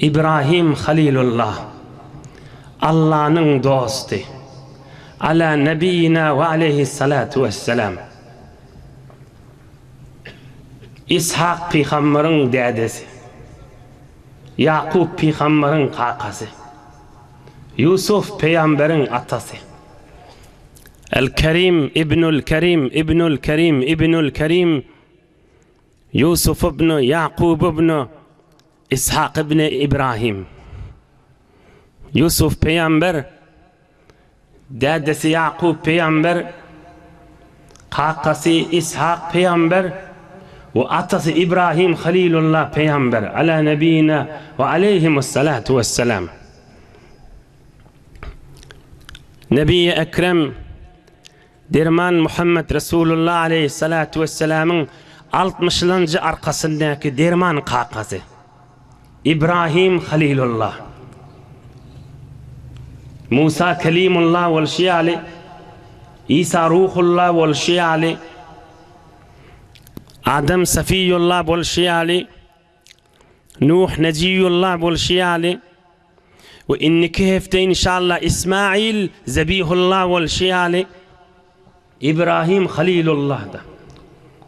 Ibrahim Halilullah, Allanyň dosty, Ala nebiýina we aleýhissalatu wesselam. Ishak pygambaryň dädesi, Ýakup pygambaryň kakasy, Ýusuf pygamberiň atasy. El-Kerim ibnül Kerim ibnül Kerim ibnül Kerim Ýusuf ibn Ýakub ibn Ishak ibn Ibrahim. Ýusuf pygamber, dädesi Ýakup pygamber, kakasy Ishak pygamber we atasy Ibrahim Halilullah pygamber, ala nebina we aleýhimussalatu wessalam. Nebi-i Ekrem Derman Muhammet Resulullah aleýhissalatu wessalamyň altmyşlanjy arkasyndaky derman kakasy Ibrahim Halilullah. Musa Kelimullah bolşy ýaly, Isa Ruhullah bolşy ýaly, Adam Safiýullah bolşy ýaly, Nuh Nejiýullah bolşy ýaly we indiki hepde inşallah Ismail Zebihullah bolşy ýaly Ibrahim Halilullah-da.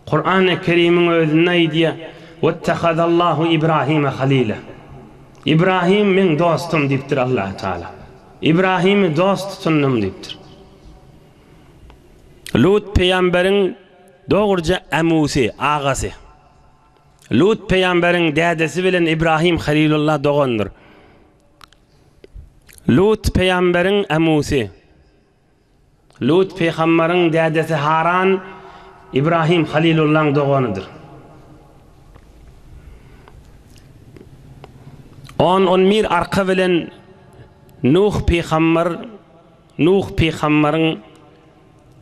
Kurany Kerimiň özünde aýdýar, Wettehazallahu Ibrahime halila. Ibrahim meň dostum diýipdir Allah Taala. Ibrahimi dost tutundym diýipdir. Lut pygamberiň dogruja amusy, agasy. Lut pygamberiň dädesi bilen Ibrahim Halilullah dogandyr. Lut pygamberiň amusy. Lut pygambaryň dädesi Haran Ibrahim Halilullaň doganydyr. On-on bir arka bilen Nuh pygambar Nuh pygambaryň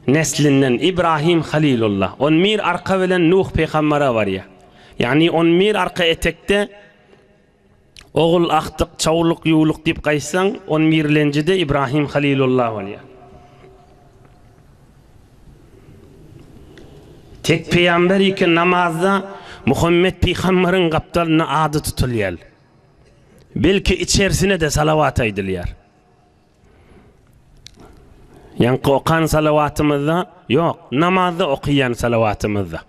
neslinden Ibrahim Halilullah. On bir arka bilen Nuh pygambara barýar. Ýagny on bir arka etekde ogul, agtyk, çawluk, ýuwluk diýip gaýtsaň, on birlenjide Ibrahim Halilullah bolýar. Tek pygamber iki namazda Muhammet pygambaryň gapdalynda ady tutulýar. Belki içerisine-de salawat aýdylýar. Ýaňky okan salawatymyzda ýok, namazda okaýan salawatymyzda.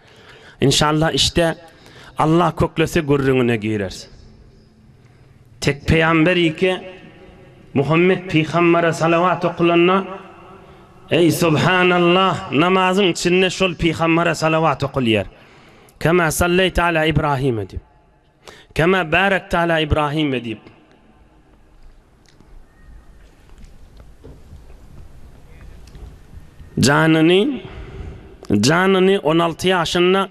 Inşallah işde Allah köklese gürrüňine gireris. Tek pygamber ike Muhammet pygambere salawat okulanda Ey subhanallah namazyň içinde şol pygambere salawat okulýar. Kema salleýte ala Ibrahim diýip. Kema barakte ala Ibrahime diýip. Janyny janyny 16 ýaşynda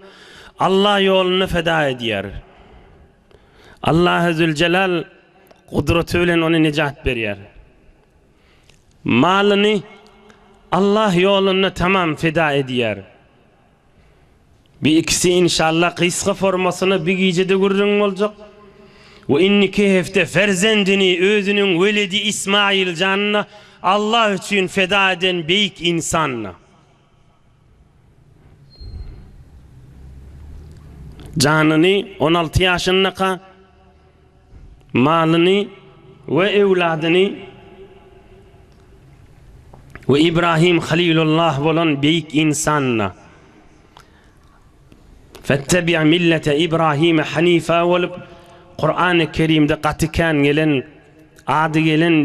Allah ýolunda feda edýär. Allahy Züljelal gudraty bilen ony nejat berýär. Malyny Allah ýolunda tamam feda edýär. Bi ikisi inşallah gysga formasyna bi gijede gürrüň boljak. We indiki hepde ferzendini özüniň weledi Ismail janyny Allah üçin feda eden beýik insanyna. Janyny 16 ýaşyndaka malyny we öwladyny we Ibrahim Halilullah bolan beýik insanyna Fettebi' millete Ibrahime hanifa bolup Kurany Kerimde gaty kän gelen ady gelen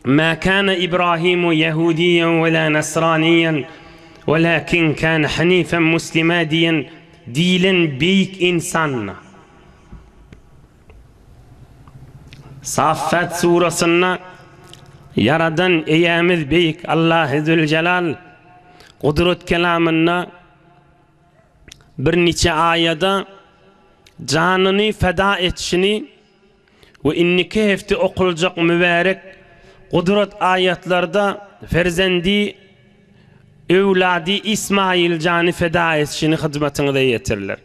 Ma kana Ibrahimu ýehudiýen we la nasraniýen welakin kana hanifen muslima diýen diýlen beýik insanyna Saffat surasynda Ýaradan Eýämiz Beýik Allahy Züljelal gudrat kelamynda bir niçe aýada janyny feda etişini we indiki hepde okuljak mübärek gudrat aýatlarda ferzendi öwlady Ismail jany feda etişini hyzmatyňyza ýetiriler.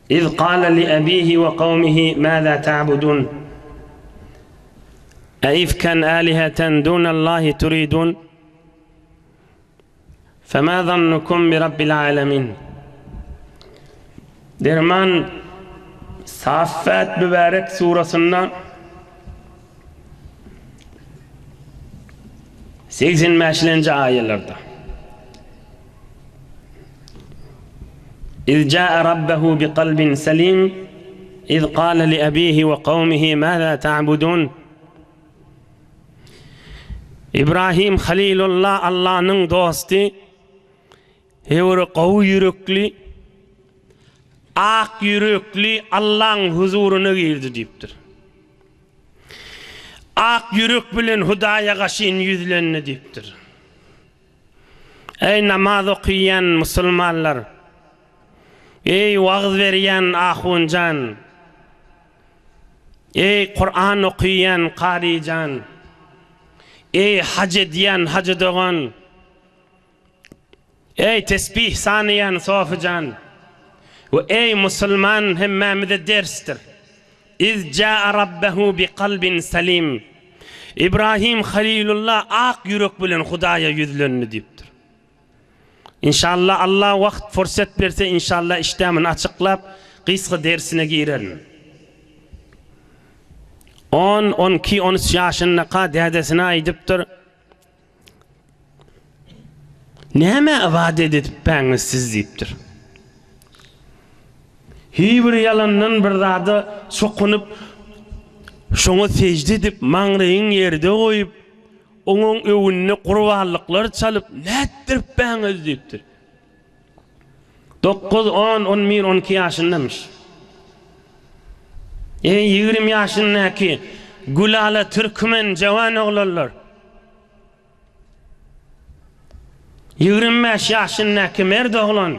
Iz kâle li ebîhi ve kavmihi mâzâ ta'budûn Eifken âliheten dûnallâhi turidûn Femâ zannukum bi rabbil âlemîn. Derman Saffat mübärek surasynda 85-lenji aýalarda Iz jaa rabbahu bi kalbin selim iz kâle li abihi we kawmihi mâzâ ta'budun Ibrahim Halilullah Allanyň dosty Höwri gowy ýürekli, ak ýürekli Allaň huzuryna girdi diýipdir. Ak ýürek bilen Hudaýa gaşyn ýüzlendi diýipdir. Eý namaz okyýan musulmanlar! Eý wagyz berýän ahunjan! Eý Kuran okyýan karyjan! Eý haj edýän hajy dogan! Eý tesbih sanaýan sofyjan we eý musulman hemmämize dersdir. Iz jaa rabbehu bi kalbin salim. Ibrahim Halilullah ak ýürek bilen Hudaýa ýüzlendi diýipdir. Inşallah Allah wagt fursat berse inşallah işdämini açyklap gysga dersine girerin. On, on iki, on üç ýaşyndaka dädesine aýdypdyr. Nämä ybadat edipbäňiz siz diýipdir. Hiý bir ýalandan bir zada çokunyp, şoňa sežde edip, maňlaýyň ýerde goýup, oňaň öwünde gurbanlyklar çalyp nätdiripbäňiz diýipdir. Dokuz, on, on bir, on iki ýaşyndamyş. Eý, 20 ýaşyndaky gülala türkmen jawan oglanlar. 25 ýaşyndaky merd oglan.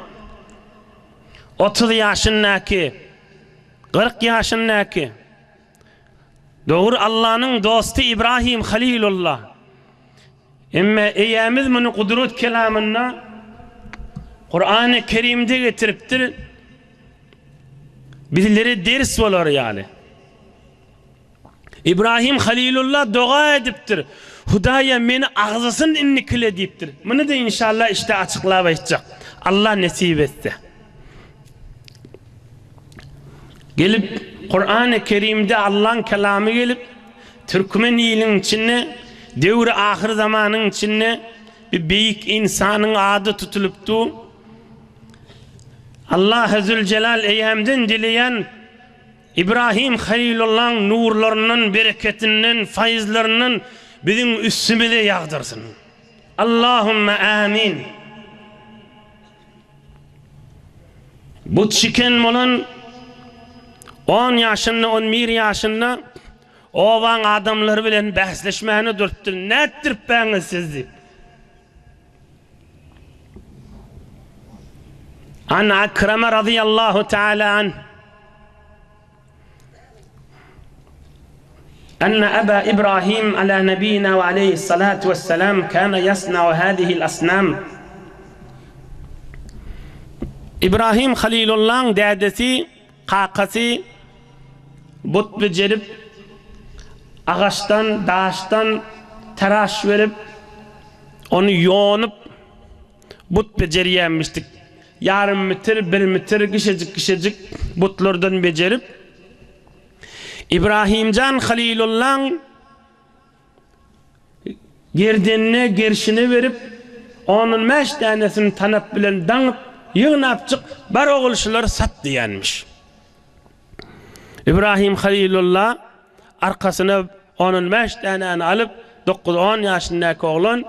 30 ýaşyndaky, 40 ýaşyndaky. Dogry Allanyň dosty Ibrahim Halilullah. Emma Eýämiz muny gudrat kelamynda Kurany Kerimde getiripdir. Bizlere ders bolar ýaly. Ibrahim Halilullah doga edipdir. Hudaýa meni agzasyn indikile diýipdir. Muny-da inşallah işde açyklap aýtjak. Allah nesip etse. Gelip Kurany Kerimde Allaň kelamy gelip Türkmen iliň içinde döwri ahyr zamanyň içinde bir beýik ynsanyň ady tutulyp dur. Allahy Züljelal eýämden dileýän Ibrahim Halilullaň nurlaryndan, bereketinden, faýzlaryndan biziň üstümize ýagdyrsyn. Allahümme amin. Bu çiken bolan on ýaşynda, on bir ýaşynda obaň adamlary bilen bäsleşmäne durupdyr. Nätdiripbäňiz siz diýip. An Akrama razyýallahu taala anh. Enne Eba Ibrahim ala nebina we aleyhissalatu vesselam kana yasna'u hadihi'l asnam. Ibrahim Halilullaň dädesi, kakasy but bejerip, agaçdan, daşdan taraş berip, ony ýonup but bejerýänmişdik. Ýarym metr, bir metr kişejik-kişejik butlardan bejerip, Ibrahimjan Halilullaň gerdenine, gerşine berip, ondan bäş dänesini tanap bilen daňyp, ýygnapjyk, Bar ogul şulary sat diýenmiş. Ibrahim Halilulla arkasyna ondan bäş dänäni alyp, dokuz-on ýaşyndaky oglan,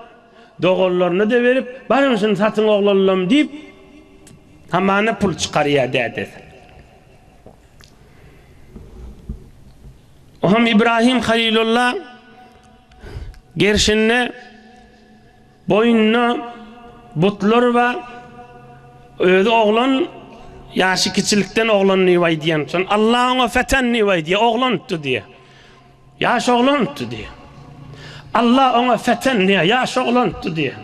doganlaryna-da berip, Baryň şuny satyň oglanlam diýip, hamana pul çykarýar dädesi. Oňam Ibrahim Halilulla gerşinde boýnunda butlar bar. Özi oglan, ýaşy kiçilikden oglan diýip aýdýan. Şon Allah oňa feten diýip aýdýar, oglandy diýýär. Ýaş oglandy diýýär. Allah oňa feten diýýär, ýaş oglandy diýýär.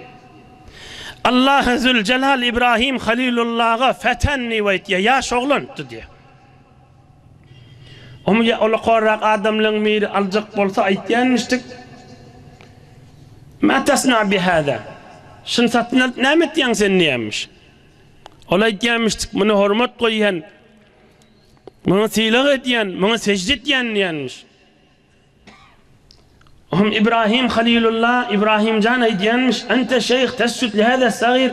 Allah Zülcelal Ibrahim Halilullaga feten diýip aýtýar, ýaş oglandy diýýär. Omy ýa ulakarrak adamlaň biri aljak bolsa aýtýanmyşdyk, Ma tasna bi hada? Şuny satyn alyp näme etýäň sen diýýänmiş. Ol aýtýanmyşdyk, muny hormat goýýan. Muňa sylag edýän, muňa sežde etýän diýenmiş. Ohm Ibrahim Halilullah, Ibrahim jan aýdýanmyş, Ente şeýh tesjud li hada sagir.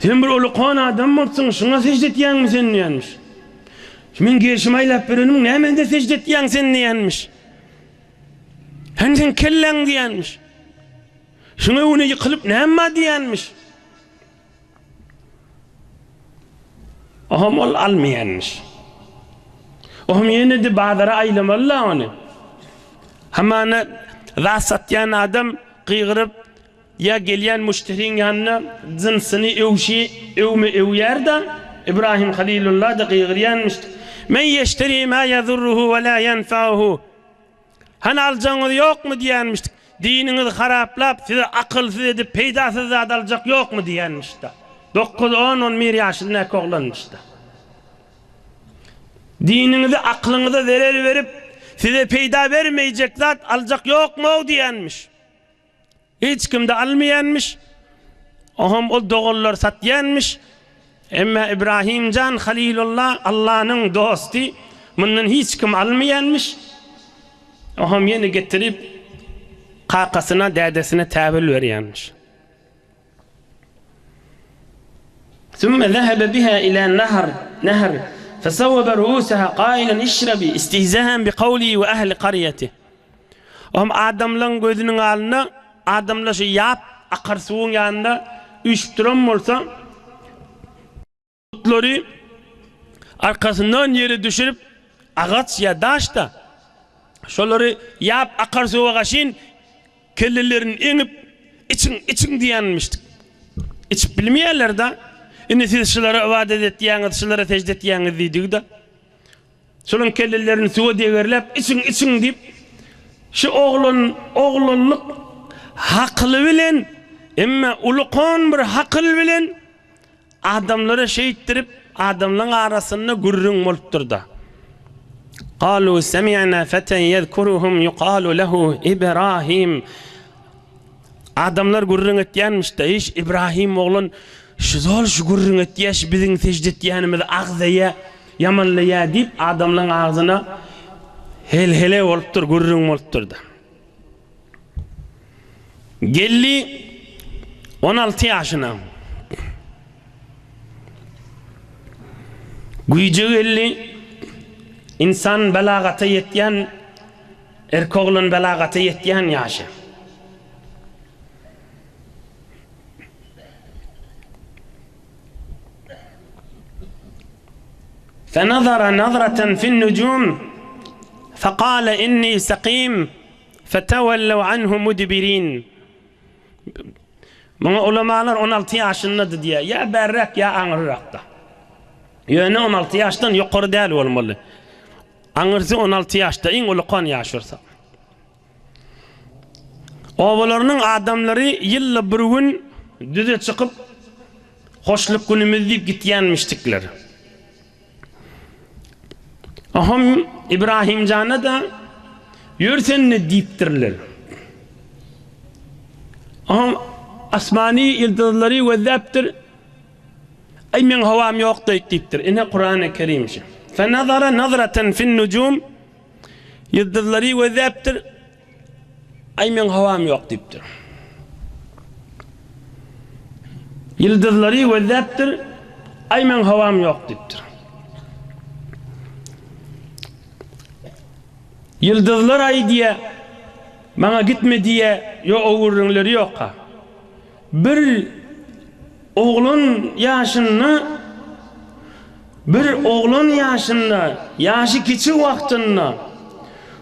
Sen bir ulukan adam bolupsyň, şuňa sežde etýäňmi sen diýenmiş. Men gelşimi aýlap berenim, näme mende sežde etýäň sen diýenmiş. Hem sen kelläň diýenmiş. Şuňa öňüne ýykylyp näme bar diýenmiş. Oham ol almaýanmyş. Oham ýene-de bazara aýlamaly-la ony. Hamana zat satýan adam gygyryp ýa gelýän müşderiň ýanyna jynsyny öwşi öwme öwýär-de, Ibrahim Halilulla-da gygyrýanmyş, Men ýeşteri ma ýazurruhu we la ýenfauhu. Hany aljagyňyz ýokmy diýýänmişdik. Diniňizi haraplap, sizi akylsyz edip, peýdasyz zat aljak ýokmy diýýänmişdi. Dokuz, on, on bir ýaşyndaky oglanmyşdy. Diniňizi, aklyňyza zerer berip, size peýda bermeýjek zat aljak ýokmy-ow diýýänmiş. Hiç kimde almaýanmyş. Oňam ol doganlar satýanmyş. Emma Ibrahim jan Halilullah Allanyň dosty mundan hiç kim almaýanmyş. Oňam ýene getirip kakasyna, dädesine täwil berýänmiş. Sümme zehebe biha ila nahr, nehr, fesawwebe ruusaha kailen işrabi istihzaen bi kawlihi we ehli karyýetih. Ohm adamlaň gözüniň alynda adamlar şu ýap akar suwuň ýanynda üýşüp duran bolsa, Butlary arkasyndan ýere düşürip, agaç ýa daş-da, şolary ýap akar suwa gaşyn kellelerini eňip, içiň, içiň diýýänmişdik. Içip bilmeýärler-de. Indi siz şulara ybadat etýäňiz, şulara sežde etýäňiz diýdigi-de. Şolaryň kellelerini suwa degerläp, içiň, içiň diýip, şu oglan, oglanlyk hakyly bilen, emma ulukan bir hakyl bilen Adamlara şeýtdirip, adamlaň arasynda gürrüň bolupdyr-da. Galu semi'na feten ýezkuruhum ýukalu lehu Ibrahim. Adamlar gürrüň etýänmiş-de, Iş, Ibrahim oglan şu zol şu gürrüň etýä, şu biziň sežde etýänimizi agzaýa, ýamanlaýa diýip, adamlaň agzyna hel-hele bolupdyr, gürrüň bolupdyr-da. Geldi 16 ýaşyna. Güýje geldi. Insan belagata ýetýän, erkek oglan belagata ýetýän ýaşy. Fenazara nazraten fin-nujum, fekale inni sakim, fetevellew anhu mudbirin. Muňa ulamalar 16 ýaşyndady diýýär. Ýa bärräk, ýa aňyrrakda. Ýöne 16 ýaşdan ýokary däl bolmaly. Aňyrsy 16 ýaşda, iň ulukan ýaş bolsa. Obalarynyň adamlary ýylda bir gün düze çykyp, hoşluk günümiz diýip gitýänmişdikler. Ohm Ibrahimjana-da ýör sen-de diýipdirler. Ohm asmany, ýyldyzlary gözläpdir. Aý meň howam ýok-daýt diýipdir. Ine Kurany Kerim şu. Fenazara nazraten fin-nujum Ýyldyzlary gözläpdir. Aý meň howam ýok diýipdir. Ýyldyzlary gözläpdir. Aý meň howam ýok diýipdir. Ýyldyzlar aý diýä, maňa gitme diýä, ýok o gürrüňleri ýokka. Bir oglan ýaşynda bir oglan ýaşynda, ýaşy kiçi wagtynda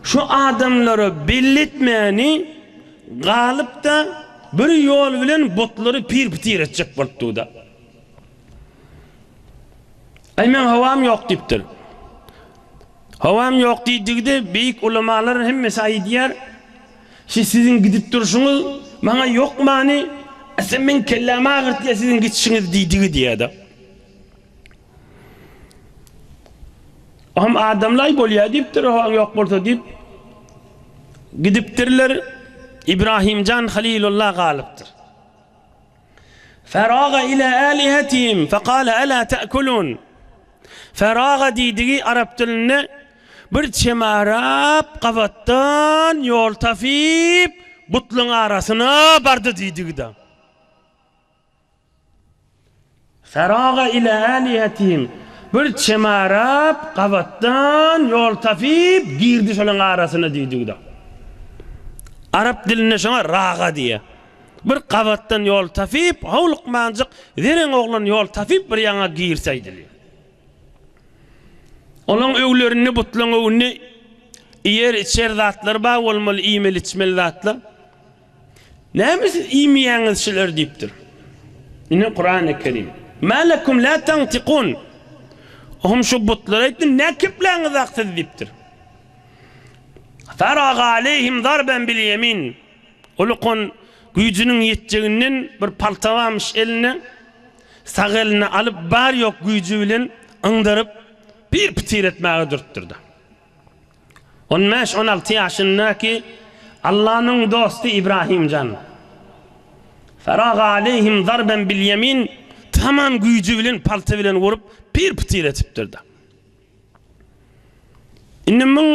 şu adamlara belli etmäni galyp-da bir ýol bilen butlary pir-pitir etjek bolupdy-da. Aý meň howam ýok diýipdir. Howam ýok diýdigide beýik ulamalar hemmesi aýdýar, Şi siziň gidip durşuňyz maňa ýokmany, sen meň kellämi agyrtýar siziň gidişiňiz diýdigi diýýär-de. Ohm adamlaý bolýar diýipdir, howaň ýok bolsa diýip gidipdirler. Ibrahimjan Halilullah galypdyr. Faraga ila alihatihim faqala ala ta'kulun. Feraga diýdigi arap dilinde bir çemarap gabatdan ýol tapyp butlaryň arasyna bardy diýdigi-de. Feraga ila alihatihim, bir çemarap gabatdan ýol tapyp girdi şolaň arasyna diýdigi-de. Arap dilinde şoňa raga diýýär. Bir gabatdan ýol tapyp, howlukmanjyk zereň oglan ýol tapyp bir ýaňa girse aýdylýar. Olaň öwlerinde butlaň öwünde iýer-içer zatlar bar bolmaly, iýmeli-içmeli zatlar. Näme siz iýmeýäňiz şular diýipdir. Ine Kurany Kerim. Ma lekum la tantikun. Ohm şu butlara aýtdy, nä kepläňizak siz diýipdir. Faraga aleyhim zarben bil yemin. Ulukon güýjüniň ýetjeginden bir palta barmyş elinde. Sag eline alyp bar ýok güýji bilen yňdyryp bir pitir etmäge dürtdürdi. On bäş-on alty ýaşyndaky Allanyň dosty Ibrahim jan. Feraga aleýhim zarben bil ýemin, tamam güýji bilen palta bilen urup, pir-pitir etipdir-de. Indi muň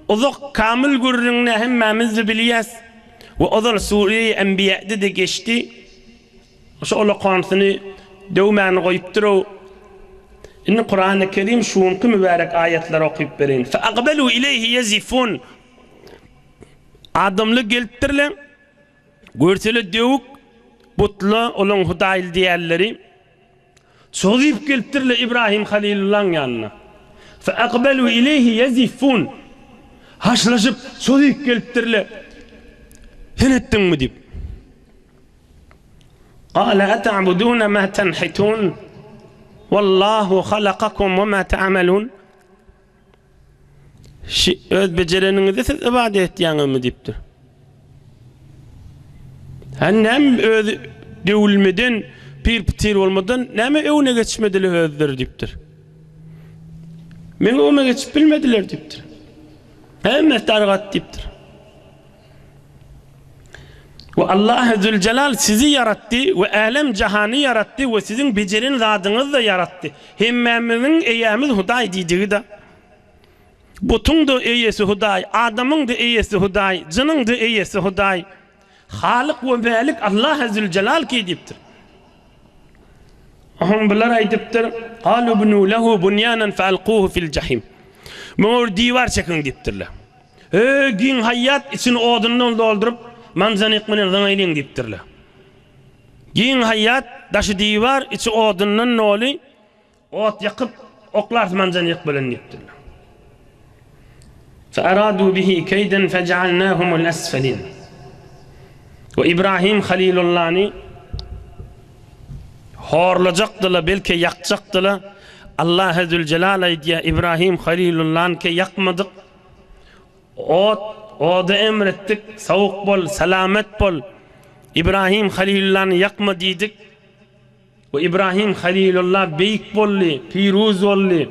uzak kamyl gürrüňini hemmämiz-de bilýäs we ozal Sure-i Enbiýa'de-de geçdi. Şu olakansyny döwmäni goýupdyr-ow. Indi Kurany Kerim şunky mübärek aýatlary okyp bereýin. Fe akbelu ileýhi ýezifun. Adamlar gelipdirler. Görsele döwük butla olaň hudaýly diýýänleri çozup gelipdirler Ibrahim Halilullaň ýanyna. Fe akbelu ileýhi ýezifun. Haşlaşyp çozup gelipdirler. Sen etdiňmi diýip. Gale eta'budune ma tenhitun Wallahu halakakum we ma ta'malun Şi öz bejereniňizi siz ybadat etýäňizmi diýipdir. Hä näme öz döwülmeden, pir-pitir bolmadan näme öwüne geçmediler özleri diýipdir. Meň öwüme geçip bilmediler diýipdir. Hemmesi dargat diýipdir. We Allahy Züljelal sizi ýaratdy we älem jahany ýaratdy we siziň bejeren zadyňyzy-da ýaratdy. Hemmämiziň eýämiz Hudaý diýdigi-de. Butuň-da eýesi Hudaý, adamyň-da eýesi Hudaý, jynyň-da eýesi Hudaý. Halyk we Mälik Allahy Züljelal ki diýipdir. Oňa bular aýdypdyr, Galu bnu lehu bunýanan fe alkuhu fil jahim. Muňa bir diwar çekiň diýipdirler. Öý giň haýýat içini odundan dolduryp, manjanyk bilen zyňaýlyň diýipdirler. Giň haýýat, daşy diwar, içi odundan doly, ot ýakyp, oklarys manjanyk bilen diýipdirler. Fearadu bihi keýden fejealnahumul esfelin. We Ibrahim Halilullany horlajakdylar, belki ýakjakdylar. Allahy Züljelal aýdýar, Ibrahim Halilullany ke ýakmadyk, Ot, oda emretdik, sowuk bol, salamat bol. Ibrahim Halilullany ýakma diýdik. We Ibrahim Halilullah beýik boldy, piruz boldy.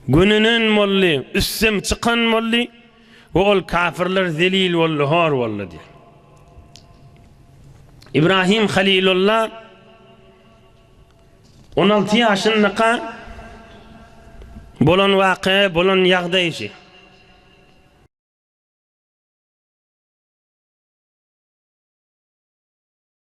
Gönenen boldy, üstem çykan boldy we ol kafirler zelil boldy, hor boldy diýýär. Ibrahim Halilullah 16 ýaşyndaka bolan waka, bolan ýagdaý şu.